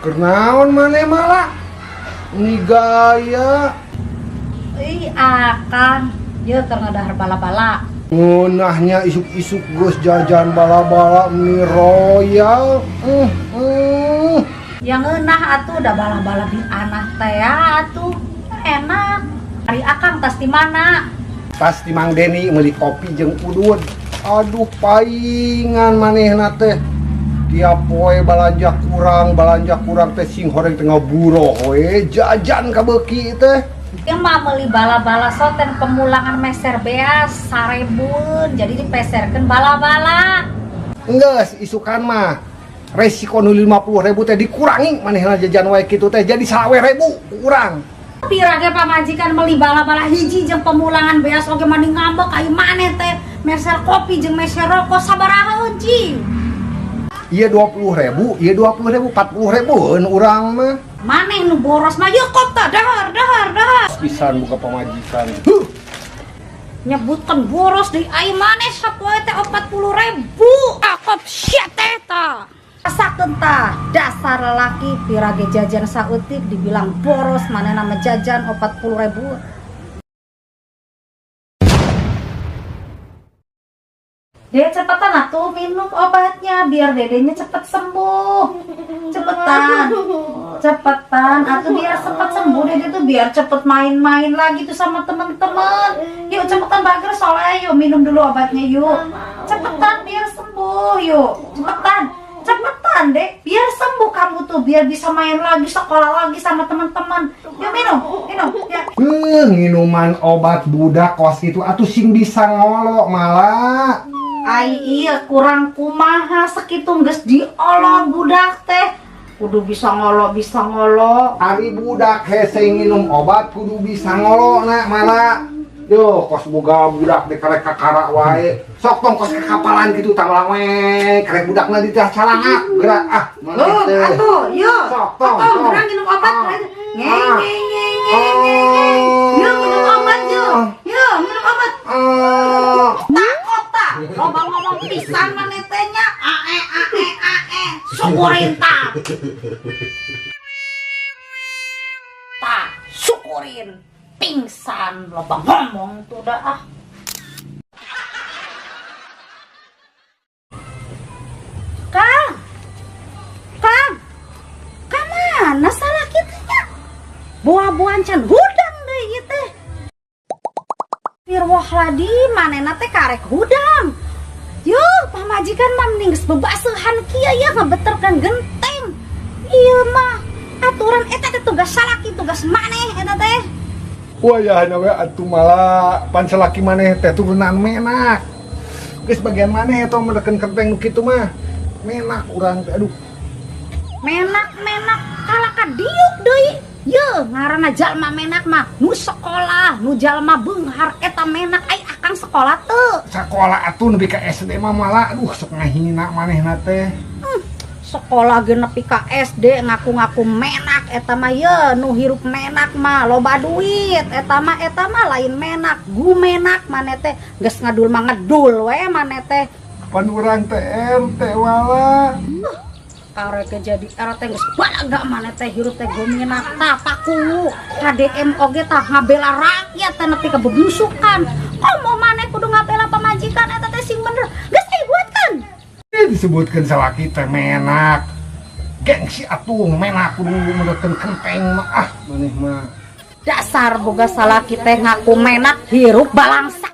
Keur naon maneh malah? Ini gaya. Ih, akang. Ye keur ngadahar bala-bala. Ngeunahnya isuk-isuk geus jajan bala-bala mie royal. Yang ngeunah atuh da bala-bala di anah teh atuh. Enak. Ari akang tas di mana? Tas di Mang Deni meuli kopi jeung udud. Aduh, paingan manehna teh. Tiap poe balanja kurang teh sing horeng teh ngaburoh we jajan kabeuki teh. Ieu mah meuli bala-bala soten pemulangan meser beas 1000-eun, jadi dipeserkeun bala-bala. Enggeus isukan mah resiko nu 50.000 teh dikurangi manehna jajan wae kitu teh jadi 25.000 kurang. Pira ge pamajikan meuli bala-bala hiji jeung pemulangan beas oge mani ngambek ai maneh teh meser kopi jeung meser rokok sabaraha cing. Ieu 20.000, ieu 20.000, 40.000 urang mah. Maneh nu boros mah yeuh kop tah dahar dahar dahar. Pisan buka pamajikan. Huh. Nyebutkan boros di ai maneh sapoe teh 40.000. Akop sia teh tah. Rasakeun tah, dasar lelaki pira ge jajan saeutik dibilang boros manehna mah jajan 40.000. Dek, cepetan atuh minum obatnya biar dedenya cepet sembuh. Cepetan. Cepetan atuh biar cepet sembuh dede tuh biar cepet main-main lagi tuh sama temen-temen. Yuk cepetan bager soalnya yuk minum dulu obatnya yuk. Cepetan biar sembuh yuk. Cepetan. Cepetan dek biar sembuh kamu tuh biar bisa main lagi sekolah lagi sama teman-teman. Yuk minum, minum ya. Nginuman obat budak kos itu atuh sing bisa ngolok malah. Ai iya kurang kumaha sekitu geus diolok budak teh. Kudu bisa ngolok, bisa ngolok. Ari budak hese nginum obat kudu bisa ngolok nak malah. Yo kos boga budak di karek kakara wae. Sok tong kos kakapalan kitu tah we karek budakna di tah calangak gerak ah maneh Oh, teh. atuh, yo. Sok tong, Tong, tong. gerak minum obat. Ah. Nge Ah. nge nge nge nge nge. Yo minum obat yo. Yo minum obat. Ah. Takut tah. Loba ngomong pisan maneh teh nya. Ae ae ae. Syukurin tah. Tah, syukurin. Pingsan loba ngomong tuh dah ah. Kang. Kang. Kamana salah kitu nya? Buah-buahan can hudang deui ieu teh. Firwah ladi manehna teh karek hudang. Yo, pamajikan mah mending geus bebaseuhan kieu ya ngabeterkeun genteng. Ieu mah aturan eta teh tugas salaki, tugas maneh eta teh. Wayahna we atuh malah pan salaki maneh teh turunan menak. Geus bagian maneh eta menekeun kenteng nu kitu mah. Menak urang teh aduh. Menak-menak kalah ka diuk deui. Ye, ngaranna jalma menak mah nu sekolah, nu jalma beunghar eta menak ai akang sekolah teu. Sakola atuh nepi ka SD mah malah aduh sok ngahina manehna teh. Sekolah ge nepi ka SD ngaku-ngaku menak eta mah ye nu hirup menak mah loba duit eta mah lain menak, gumenak maneh teh geus ngadul mah ngedul we maneh teh. Pan urang teh RT wala. Karek jadi RT geus balaga maneh teh hirup teh gomenak tah paku KDM oge tah ngabela rakyat teh nepi ka bebusukan. Komo maneh kudu ngabela pamajikan eta teh sing bener. Geus dibuatkan. Disebutkeun salaki teh menak. Gengsi atuh menak kudu menekeun kenteng mah ah maneh mah. Dasar boga salaki teh ngaku menak hirup balangsak.